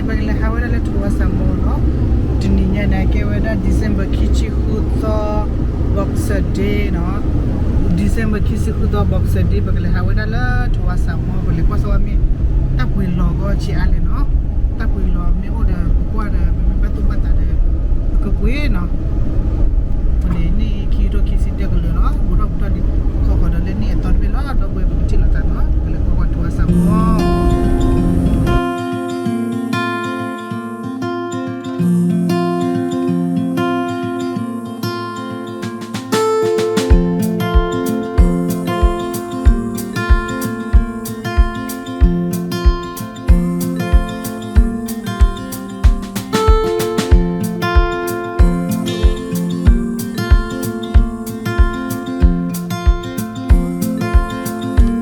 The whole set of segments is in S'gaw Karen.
ပကလဲၤဟးဝဲဒၣ်လၢထိးဝါစးမီလီၤ. တနံၤညါန့ၣ် ကဲဝဲဒၣ် December ခံဆံဃုသီ Boxing Day နီၤ. December ခံဆံဃုသီ Boxing Day ပကလဲၤဟးဝဲဒၣ်လၢထိးဝါစးမီ ပလဲၤကွၢ်စၢၤဝဲမ့ၢ် တၢ်ပှ့ၤလီၤကီဆံးအါလဲၣ်နီၤ. တၢ်ပှ့ၤလီၤမ့ၢ်အိၣ်ဒီး ပကွၢ်ဒီး ပမ့ၢ်ဘၣ်သူၣ်ဘၣ်သးဒီး ပကပှ့ၤနီၤ. အဃိန့ၣ် နံၣ်ခံကထိခံဆံတၢကလၢာ်လီၤ. ဘူးထီၣ်ဘူးထီၣ်ဒံး ခီဃီၤ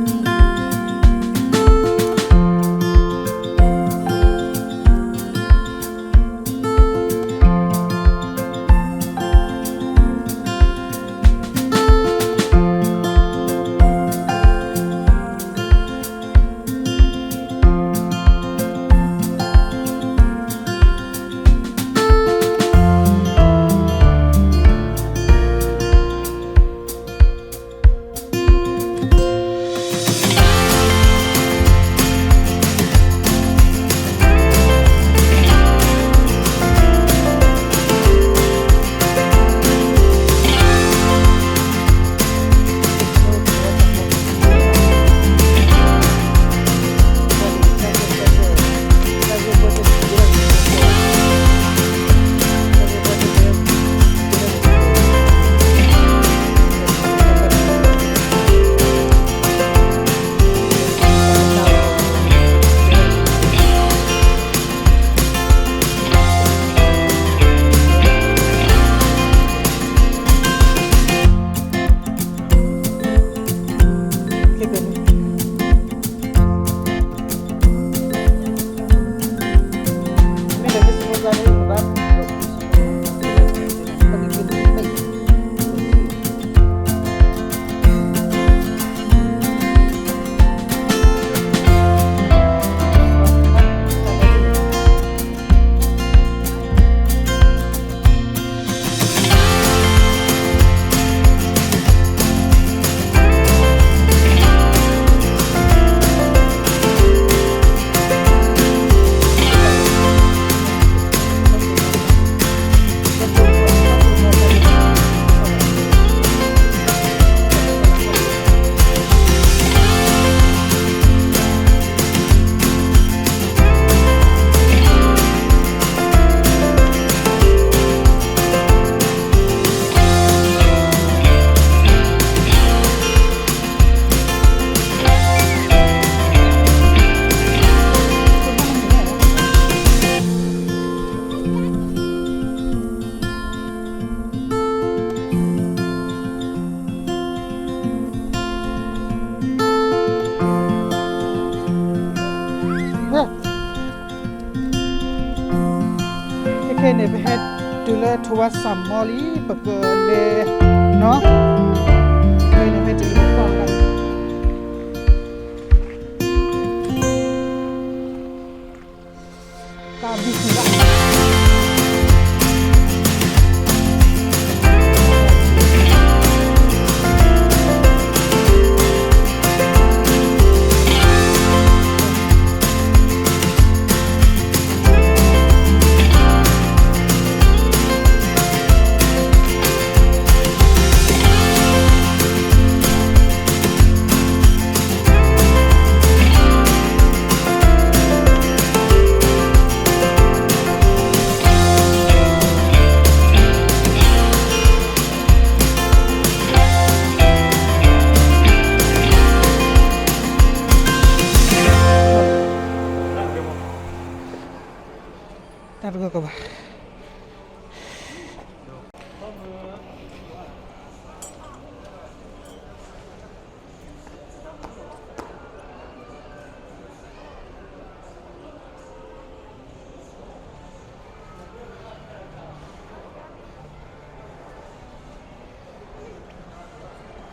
ဒီးလၢနံၣ်အသီတဘ့ၣ်လီၤ. ဒီပုၢ်ဝဲၢ် ပကထံၣ်လိာ်သးနီၤ. ပကလဲၤကွၢ်ကွၢ်ထိးဝါစးမီ ခဲခဲအံၤန့ၣ် ပဟဲတုၤလၢထိးဝါစးမီလံ ပကလဲၤနီၤ, ခဲအံၤန့ၣ် ပဟဲတုၤလၢပကီၢ်လံ, တၢ်ဘံၣ်စံးဘၣ်. တၢ်တဂီၢ်ကဘၣ်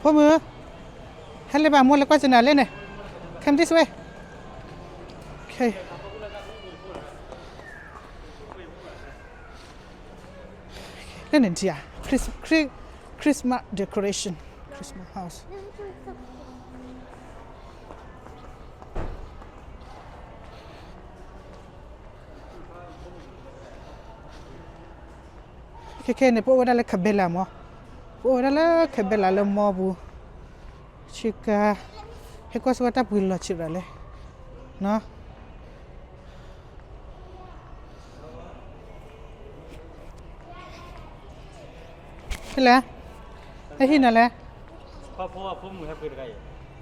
ဖိမုၣ်, ဟဲလၢဘၣ် မိၢ်လဲၤကွၢ်စၢၤနၤလၢန့ၣ်, come this way, okay. န့ၣ်ထံၣ်ဧါ, Christmas decoration, Christmas house. ခဲခဲန့ၣ် ပအိၣ်ဝဲဒၣ်လၢ Cabela မး, ပအိၣ်ဝဲဒၣ်လၢ Cabela လၢ mall ပူၤ, ဆ့ကၤ, ဟဲကွၢ်စ့ၢ်ကီးတၢ်ပှ့ၤလီၢ်ဆံးရၤလဲၣ်, နီၤ. ဖဲလဲၣ်, ဟဲဟံးနၤလဲၣ်,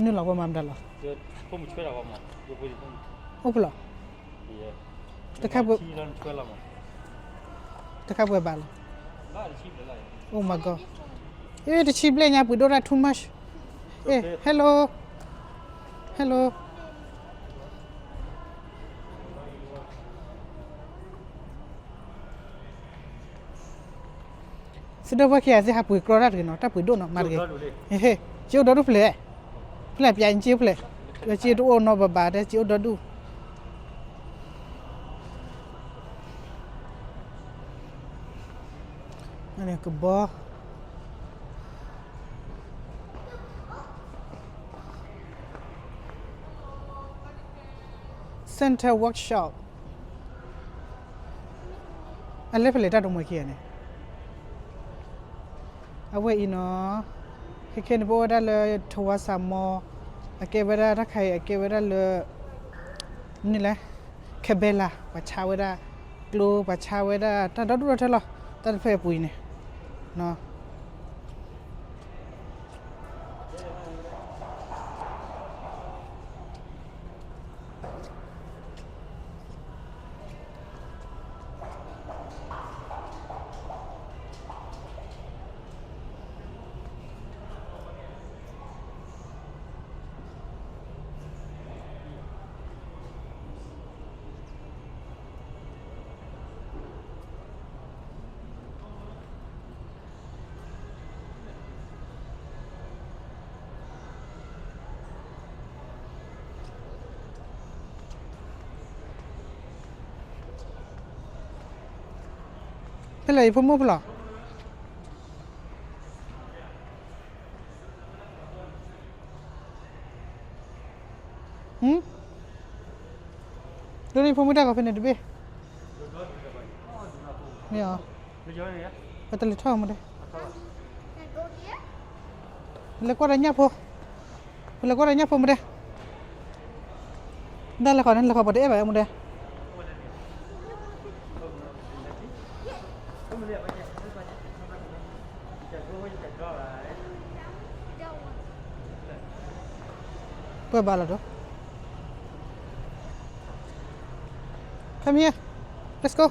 နုာ်လီၤပှၤမၤမတၤလီၤ, အိၣ်ဖဲလဲၣ်, တခါပှဲၤ, တခါပှဲၤဘၣ်လီၤ, Oh my god, အ့ တဆံဘျဲၣ်ညါ ပှ့ၤဒိၣ်တၢ် too much, အ့ hello, hello. သုဒီပုၢ်ဝဲၢ်ခံဂၤသ့ၣ် ဟးပှ့ၤကြီတၢ်တဂ့ၤနီၤ, တၢ်ပှ့ၤဒိၣ်နီၤ မၤတဂ့ၤ, ဟ့ၣ်, က့အိၣ်ဒီဒူၣ်ဖျဲး, ဖျဲးပၠးက့အိၣ်ဖျဲး, က့တအိၣ်နီတဘျီဘၣ်ဒီး က့အိၣ်ဒီဒူၣ်, ကဘီ Center Workshop, အလဲၤဖဲလဲၣ် တၢ်ဒိးမုၢ်ခံဂၤန့ၣ်, အဝဲအံၤနီၤ, ခဲခဲန့ၣ် ပအိၣ်ဝဲဒၣ်လၢ Tawasa Mall, အကဲဝဲဒၣ်တၢ်ခါအံၤ အကဲဝဲဒၣ်လၢ မနုၤလဲၣ်, Cabela, ပှၤဆါဝဲဒၣ်ကျိ, ပှၤဆါဝဲဒၣ်တၢ်ဒီဒူၣ်ဒီထၢလီၤ, တၢ်တဖျၢၣ်အပူၤအံၤန့ၣ်, နီၤ. ဖဲလဲၣ် ယဖိမုၣ်ဖဲလဲၣ်, ဒိၣ်န့ၢ်ဖိမုၣ်တၢ်ဂီၤဖဲန့ၣ်တဘ့ၣ်, မ့ၢ်အီၤ, ပတလဲၤထီၣ်မူဒဲး, လဲၤကွၢ်ဒီးညၣ်ဖိ, ပလဲၤကွၢ်ဒီးညၣ်ဖိမူဒဲး, ဒၣ်လဲၤဃီန့ၣ် လဲၤဃီပှၤတအဲၣ်ဘၣ်မူဒဲး. ပှဲၤဘၣ်လီၤဒီး, come here, let's go.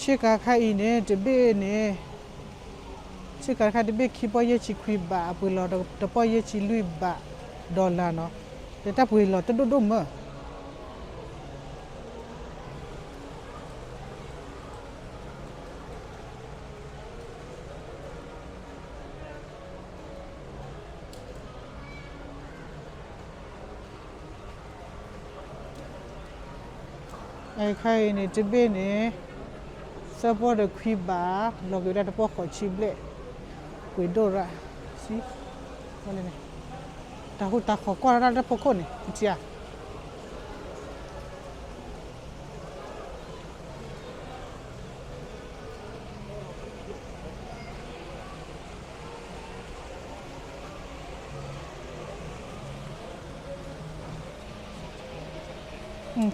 ဆ့ကၤခါအံၤန့ၣ် တဘ့ၣ်န့ၣ်, ဆ့ကၤခါတဘ့ၣ်ခံပီၢ်ယဲၢ်ဆံခွံဘး, အပှ့ၤလီၤတပီၢ်ယဲၢ်ဆံလွံၢ်ဘး dollar နီၤ, ဒီးတၢ်ပှ့ၤလီၤတဒိၣ်ဒိၣ်မး. အခါအံၤန့ၣ် တဘ့ၣ်န့ၣ် သၢပီၢ်ဒီးခွံဘး, လီၤက့ၤဝဲဒၣ်တပီၢ်ဃိးဆံဘျဲၣ်, ပှ့ၤဒိၣ်ရၣ်, တၢ်ဟူးတၢ်ဃီၤကွၢ်တၢ်လၢတၢ်ဖီခိၣ်န့ၣ် ပထံၣ်ဧါ.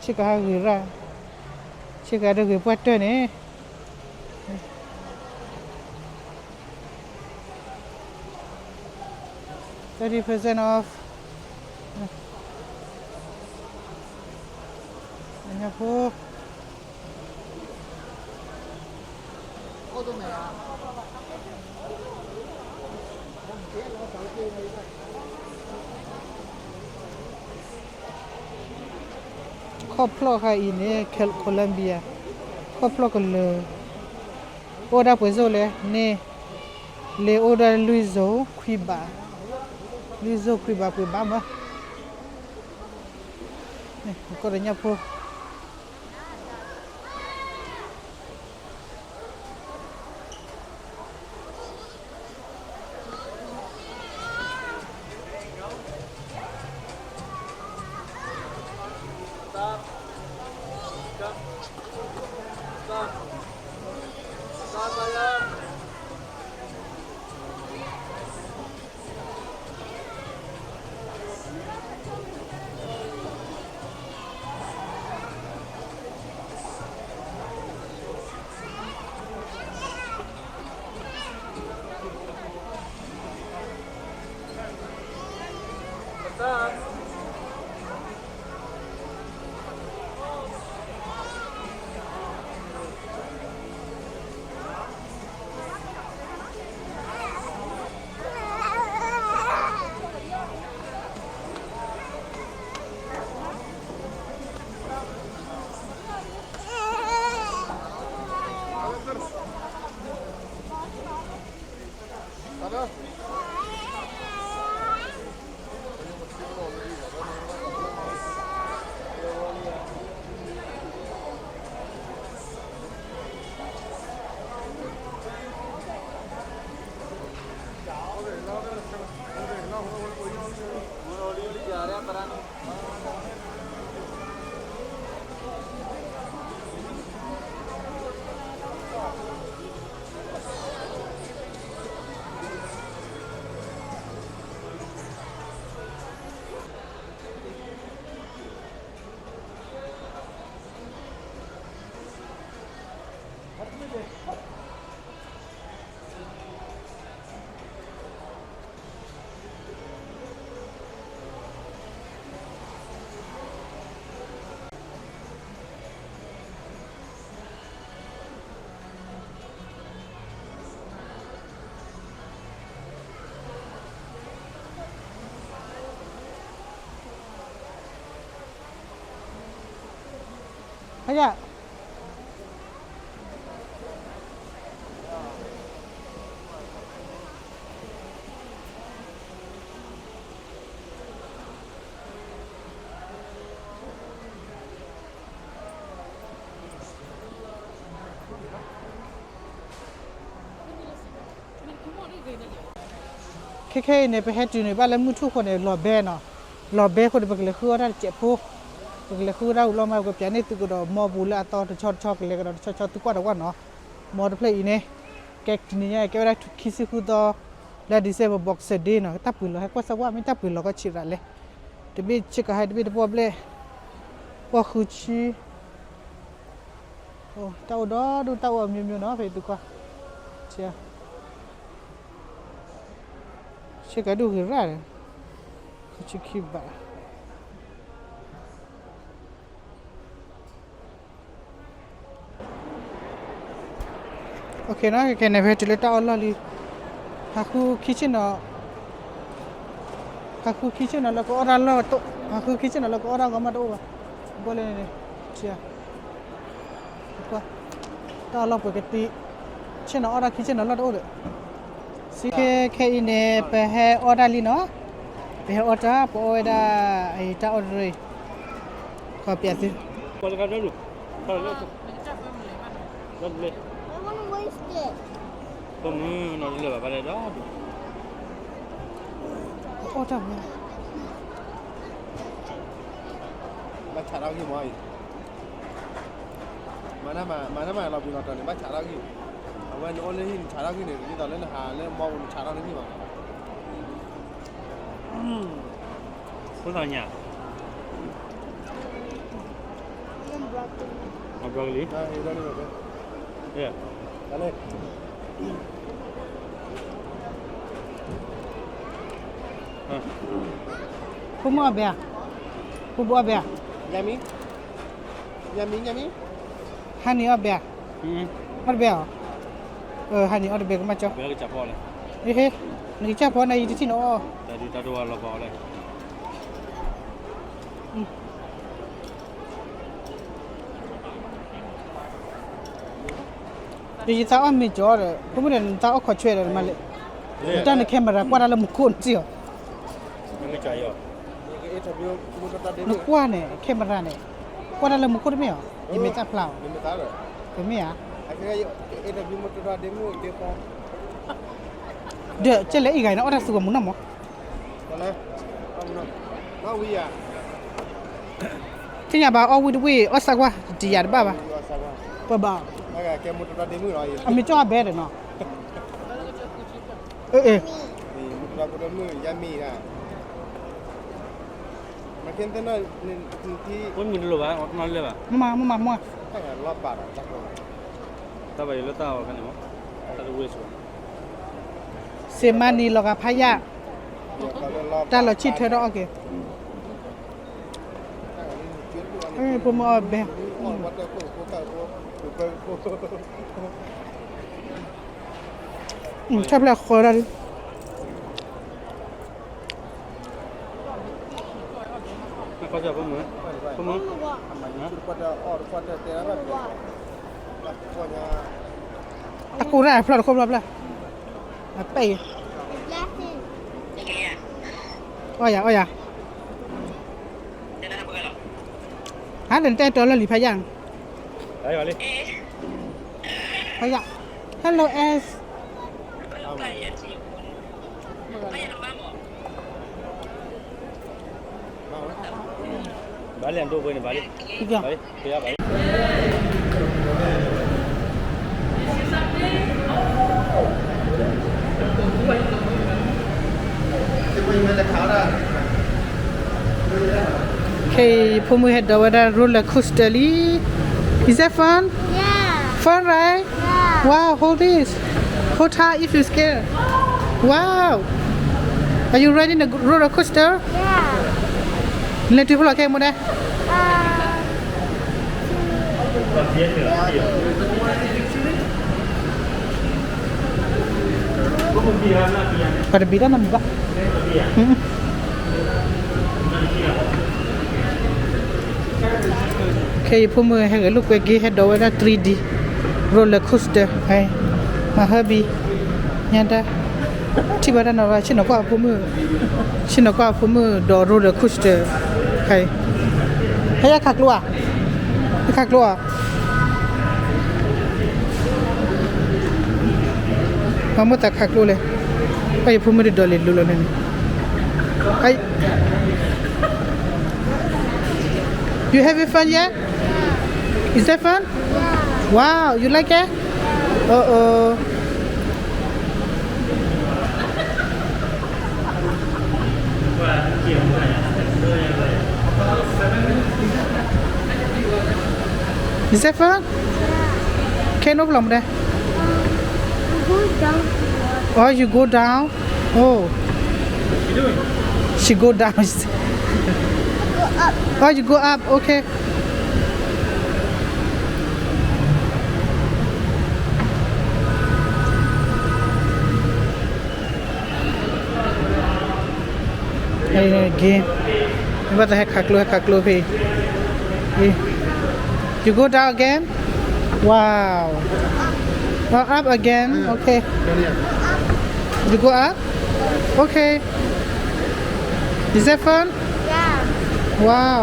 ဆ့ကၤဟးဂ့ၤရၣ်, ဆ့ကၤတဂ့ၤပှဲၤတၢၢ်န့ၣ်, thirty percent off, အညါဖိ. ခီၣ်ဖျီၣ်ခါအံၤန့ၣ် Col-, Colombia, ခီၣ်ဖျီၣ်ကလၢၤ, အိၣ်ဒၣ်ပှဲၤစိၣ်လဲၣ်န့ၣ်, လၢအိၣ်ဒၣ်လွံၢ်စိၣ်ခွံဘး, လွံၢ်စိၣ်ခွံဘးပှဲၤဘးမး, ကီၢ်တညၣ်ဖိ ဖဲယ ခဲခဲအံၤန့ၣ် ပဟဲတုၤန့ၣ် ဘၣ်လၢမုၢ်ထူၣ်ဃိန့ၣ် လီၤဘဲနီၤ, လီၤဘဲဃိန့ၣ် ပကလဲၤဃုအီၣ်တၢ်တစဲးဖိ, ပကလဲၤဃုတၢ်အူလီၤမး ပကပျးန့ၢ်သုကဒီး မီပူၤလၢအသီတဆီတဆီ ကလဲၤကဒီးတဆီဆီ သုကွၢ်ဒီးကွၢ်နီၤ, မီတဖျၢၣ်အံၤန့ၣ် ကဲတနံၤညါ ကဲဝဲဒၣ်ခံဆံဃုသီ လၢ December Boxing Day နီၤ, တၢ်ပှ့ၤလီၤဟဲကွၢ်စၢကွၢ် မ့ၢ်တၢ်ပှ့ၤလီၤကီၢ်ဆံးရးလဲၣ်, တဘ့ၣ်ဆ့ကၤဟဲတဘ့ၣ်တပီၢ်ဘျဲၣ်, ပီၢ်ဃုဆံ တၢ်အိၣ်ဒီဒူၣ် တၢ်အိၣ်အမျိုးမျိုးနီၤ ဖဲသုကွၢ်, ဆ့ကၤဒူၣ်ဂ့ၤရၣ်ဒီး ဃုဆံခံဘး. Okay နီၤ, ခဲခဲန့ၣ် ဖဲတုၤလၢတၢ်အီၣ်လီၢ်လံ, ဟးဃုခံဆ့ၣ်နီၤ, ဟးဃုခံဆ့ၣ်နီၤလၢကအီၣ်တၢ်လီၢ်, ဟးဃုခံဆ့ၣ်နီၤလၢကအီၣ်တၢ်ဂီၤမးတအိၣ်ဘၣ်, ဘၣ်လၢန့ၣ်, တၢ်အီၣ်လီၢ်ပှဲၤကသံ, ဆ့ၣ်နီၤအီၣ်တၢ်ခံဆ့ၣ်နီၤလီၢ်တအိၣ်ဒီး, စံခဲခဲအံၤန့ၣ် ပဟဲအီၣ်တၢ်လံနီၤ, ပဟဲအီၣ်တၢ် ပအီၣ်ဝဲဒၣ် တၢ်အီၣ်တရံး, ခီပျးသု, ပမုၢ်နီၤတလၢာ်ဘၣ်ဘၣ်လဲၣ်ဒီး, အီၣ်တၢ်ဝဲ, ဘၣ်ဆးထီၣ်ဂံၢ်မးအံၤ မၤနမၤ မၤနမၤလီၤဘှံးလီၤတီၤန့ၣ် ဘၣ်ဆးထီၣ်ဂံၢ်, အဝဲနအိၣ်လၢဟံၣ်နဆးထီၣ်ဂံၢ်န့ၣ် ဒ်သိးလၢနဟးလၢမီပူၤနဆးထီၣ်န့ၢ်ဂံၢ်ဘၣ်, ဖိသၣ်ညါ, မၤဘျီကလံ, ဖိမုၣ်အီၣ်ဘဲဧါ, ဖိဘိအီၣ်ဘဲဧါ, ယမံ, ယမံ ယမံ, ဟါန့ၣ်အီၣ်ဘဲဧါ, အီၣ်တဘဲဧါ, ဟါန့ၣ်အီၣ်တဘဲကမၣ်ကၠီ, ဟ့ၣ်, နကစၢ်ဖီန့ၣ် ယတထံၣ်နအီၣ်, တၢ်ဒုးတၢ်ဒိၣ်ဝဲလီၤဘၣ်လဲၣ်, ယသးအီၣ်မ့ၤကၠီဒီး ဖိမုၣ်န့ၣ် နသးအီၣ်ခီၣ်ဆွဲဒီးမးလဲၣ်, နတၢ်န camera ကွၢ်တၢ်လၢမူခိၣ်နစံၣ်အီၤ, နကွၢ်န့ၣ် camera န့ၣ် ကွၢ်တၢ်လၢမူခိၣ်တမ့ၢ်အီၤ, ယမ့ၢ်တၢ်ဖျါအီၤ, တမ့ၢ်ဧါ, ဒီးကဲလဲၣ်အံၤဂၤန့ၣ် အီၣ်တၢ်သူၣ်ဂီၤမူနီၢ်မး သ့ၣ်ညါဘၣ်အီၣ်ဝံၣ်တဝံၣ် အီၣ်စၢ်ကွၢ် တယၤတဘၣ်ဘၣ်, ပဘၣ်, အမ့ၢ်ကၠီၣ်အဘဲဒီးနီၤ, အ့ၣ်, မ့ၢ်မၤမ့ၢ်မၤမ့ၢ်, တၢ်ဘၣ်ယိၣ်လၢတၢ်အီၣ်ဖဲန့ၣ်မး, တၢ်တဝ့ၢ်ဆိ စ့မါနံၤလီၤဂာ်ဖးယၢ်, တၢ်လီၤဆံၣ်ထၢထီၣ်အီၣ်က့ၤ, ဖိမုၣ်အီၣ်ဘဲ, ထၢဖျၢၣ်ဃီဒၣ်ဒု တၢ်ကိၢ်ရၣ်ဖျီၣ်တခိၣ်ဖျီၣ်ဖျီၣ်, အပဲၢ်အံၤ, အီၣ်ယၤအီၣ်ယၤ, ဟါ နတဲတီလၢလံၤဖးယၢ်, ဖးယၢ်, Hello S, ဘၣ်လံ အဒိၣ်ဘှဲန့ၣ် ဘၣ်လံ, ဘၣ်လံ, ဘၣ်လံ. ခဲအံၤ ဖိမုၣ်ဟဲဒိးဝဲဒၣ် roller coaster လံ. Is that fun? Yeah. Fun, right? Yeah. Wow, hold this. Hold tight if you scared. Wow. Are you riding the roller coaster? Yeah. လဲၤတုၤဖဲလဲၣ်ခဲအံၤ မိၢ်ဒဲး. Uh, ပှၤတဘ့ၣ်တၢ်နီတမံၤဘၣ်. ခဲအံၤဖိမုၣ်ဟဲဂဲၤလိာ်ကွဲက့ၤ ဟဲဒိးဝဲဒၣ် three D roller coaster မၤဟၢဘံ ညါတၢ် ထံၣ်ဘၣ်တၢ်နီၤ ဆ့ၣ်နီၤကွၢ်ဖိမုၣ်, ဆ့ၣ်နီၤကွၢ်ဖိမုၣ်ဒီး roller coaster ခဲအံၤ, ဟဲယၤခးကျိဧါ, ယခးကျိဧါ. မၤမုၢ်သးခးကျိလဲၣ်, ဘၣ်ယဖိမုၣ်တဒိးလဲၤလိၤလီၤန့ၣ်, You having fun yet? Is that fun? Wow, you like it? Uh-oh. Is that fun? Can open there? Oh, you go down? Oh. She go down. Oh, you go up. Okay. Again. ဘၣ်သးဟဲခးကျိ ဟဲခးကျိဖဲအံၤ. You go down again? Wow. Oh, up again. Okay. You go up? Okay. Is that fun? Yeah. Wow.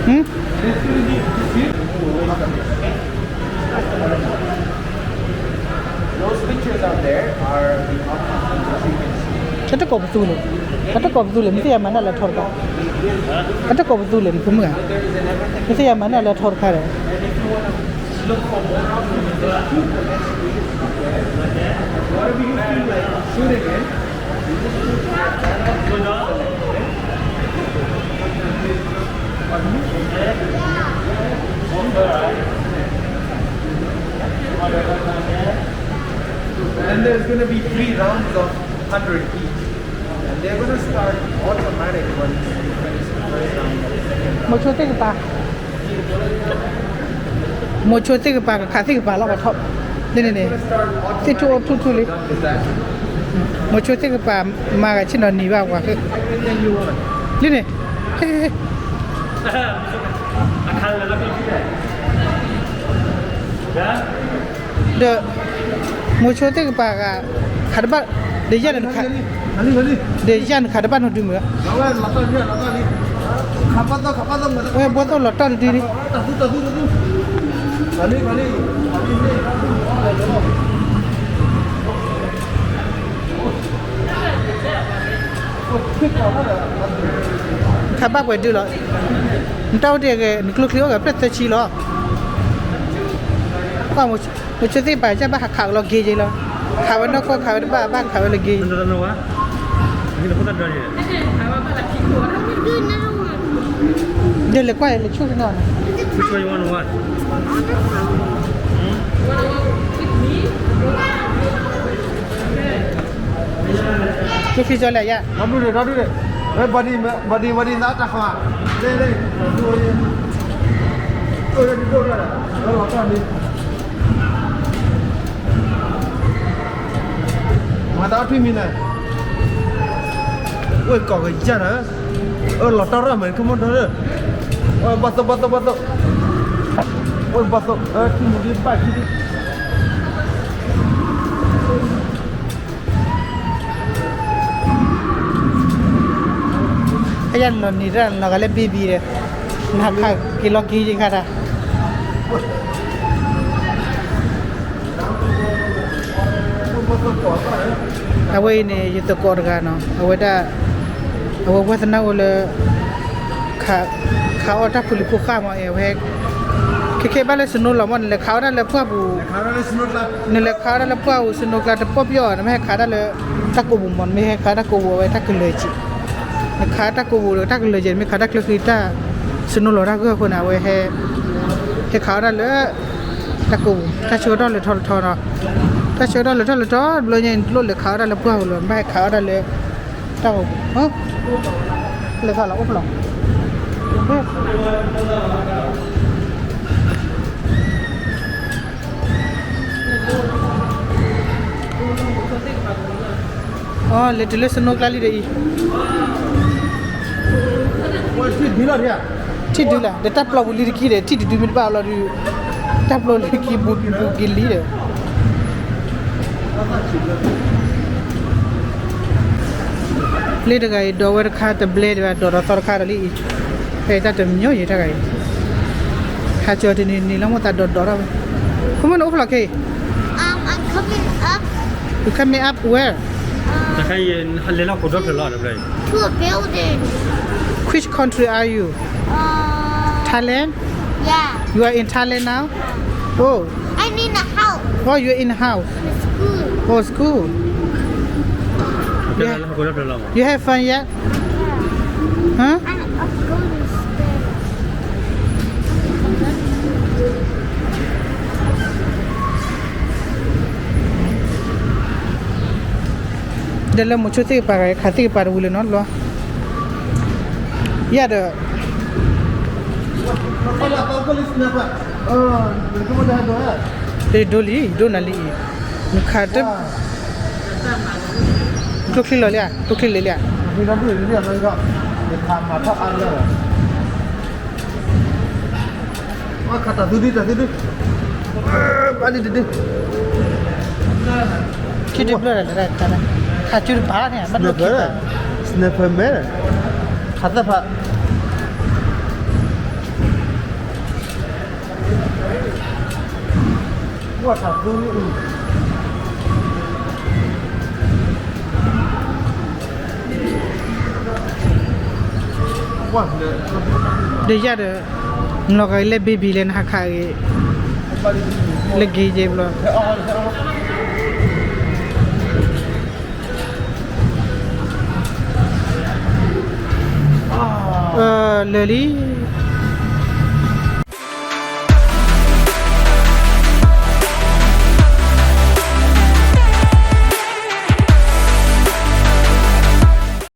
Hmm? Those pictures out there are the outcomes of the treatment. အတကိးပသူလဲၣ်, အတကိးပသူလဲၣ်, မ့ၢ်သ့ၣ်ညါမၤနၢ်လၢထီတခါ, အတကိးပသူလဲၣ် နဖိမုၣ်ဧါ, မ့ၢ်သ့ၣ်ညါမၤနၢ်လၢထီတခါဒီး, Whatever you feel like shooting in, And then there's gonna be three rounds of hundred each. And they're gonna start automatic once you finish the first round and the second round. မိၤဆိသ့ၣ်ကပၤ, မိၤဆိသ့ၣ်ကပၤ ကခးသ့ၣ်ကပၤလီၤ ပှၤထီၣ်, လၢန့ၣ်န့ၣ်, သ့ၣ်ထူၣ်အိၣ်ထူၣ်ထူၣ်လံ, မိၤဆိသ့ၣ်ကပၤ မၤဂၤဆ့ၣ်နီၤနံၤဘၣ်ဝဲ, လၢန့ၣ်, ဒီး မိၤဆိသ့ၣ်ကပၤဂၤ ခးတဘၣ် ဒီးယၤန့ၣ်ခး ဒီးယၤန့ၣ်ခးတဘၣ်နီၢ်ဒုမုၢ် ဝဲဘီၣ်သိၣ်လီၤတီၢ်တဒုလံ ခးဘၣ်ပှဲၤဒုလီၤ. နတၢ်အိၣ်တ့ၢ်ဂ့ၤ နကျိချံအိၣ်ဂ့ၤ ဖျၢၣ်သၢဆံလီၤ. ကွၢ် မိၤဆိသ့ၣ်ပာ် ကဘၣ်ဟးခးကလီၤက့ၤက့ၤလီၤ. ခးဝဲနီၢ်ကီၢ် ခးဝဲတဘၣ်ဘၣ် ခးဝဲလၢက့ၤ ဒီးလဲၤကွၢ်လဲၤဆူၣ်ကနီၤ က့ၤခံကၠီလဲၣ်ယၤ ဘၣ်ဒုးန့ၣ် ဘၣ်ဒုးန့ၣ် ဘၣ်ဒုးသးတၢ်ဃီ လ့လ့ ဒိၣ်ဒိၣ်ဒၣ် လီၤတီၢ်န့ၣ် မၤတၢ်အီၣ်ထွံၣ်မံၤန့ၣ် အိၣ်ကီးကယၢ်နၤ အၢ လီၤတီၢ်ရၣ်မး ခမီဒီး ဘၣ်သိၣ် ဘၣ်သိၣ် ဘၣ်သိၣ် အိၣ် ဘၣ်သိၣ် ထွံၣ်မံၤဒ်ဘၣ်ခံဒ် အယၤလီၤနံၤတၢ်လီၤဂာ်လၢ baby ဒီး နဟးခးက့ၤလီၤက့ၤယခါတၢ် အဝဲအံၤန့ၣ် ယသကိးတဂၤနီၤ အဝဲဒၣ် အဝဲဝဲသနာ်အိၣ်လၢ ခးအီၣ်တၢ်ဖိလံၤဖိဃၢ်မး အဝဲ ခဲခဲဘၣ်လၢ snow လီၤမး နလဲၤခးအီၣ်တၢ်လၢပှၢ်ပူၤ နလဲၤခးအီၣ်တၢ်လၢပှၢ်ပူၤ snow ကျါတပီၢ်ပယီၤ နမ့ၢ်ဟဲခးတၢ်လၢ တၢ်ကိးပူၤမး နမ့ၢ်ဟဲခးတၢ်ကိးပူၤ အဝဲတၢ်ကလၢၤက့ၤ နခးတၢ်ကိးပူၤဒီး တၢ်ကလၢၤက့ၤ နမ့ၢ်ခးတၢ်ချၢဃံတၢ် snow လီၤတၢ်ဂၢၢ်အဃိန့ၣ် အဝဲဟဲ ဟဲခးအီၣ်တၢ်လၢ တၢ်ကိးပူၤ တၢ်ဆၢကတီၢ်လၢထီလၢထီနီၤ တၢ်ဆၢကတီၢ်လၢထီလၢထီ တဘျီညါအံၤ နတလိၣ်လဲၤခးအီၣ်တၢ်လၢပှၢ်ပူၤလၢၤ နဘၣ်ဟဲခးအီၣ်တၢ်လၢ တၢ်ကိးပူၤ လဲၤခးလီၤအိၣ်ဖျိ အီ လဲၤတုၤလၢ snow ကျါလံဒီးအံၤ ထံၣ်ဒုလီၤ ဒီးတၢ်ပျီပူၤလံတက့ၢ်ဒီး ထံၣ်တဒုမ့ၢ်တဘၣ်လီၤဒီး တၢ်ပျီလံတက့ၢ် ဘူးဘူးက့ၤလံဒီး လၢတဂၤအံၤ ဒိးဝဲတခါတဘျဲဒံးဘၣ် ဒိးဒီးသီတခါဒီးလံအံၤ ဖဲတၢ်တမံၤယဲၢ်တဂၤအံၤ ခါကၠီၤတနံၤနံၤလၢမိၢ်သးဒိးဒိးထီၣ်ဝဲ ခမ့ၢ်နအိၣ်ဖျိးခဲအံၤ Um, I'm coming up. You coming up where? Uh, လဲၤလီၢ်ခိၣ်ဒီဖျၢၣ်လီၤ to a building. Which country are you? Uh, Thailand? Yeah. You are in Thailand now? Yeah. Oh. I need a house. Oh, you're in a house. In a school. Oh, school. You have fun yet? Huh? ဒီးလၢမိၤဆိသ့ၣ်ကပၤဂၤ ခးသ့ၣ်ကပၤတဝံၤလၢၤနီတဘျီ ယၤဒီး ဒိလံ ဒိနၤလံအံၤ နခးတ ကျိချံလီၤလံဧါ ကျိချံလံလံဧါ ဘၣ်လံတဒု ခံဒုဘျၢၣ်လၢ ခးစုတပၤန့ၣ် ဘၣ်ဒိခံပၤ sniper မဲ ခးသၢဖး ဝၢ်ထးသူ ဒီးယၤဒီး လီၤဂာ်အံၤလၢ baby လဲၣ် နဟးခးဂ့ၤ လၢက့ၤယဲဘျီ လၢာ်လံ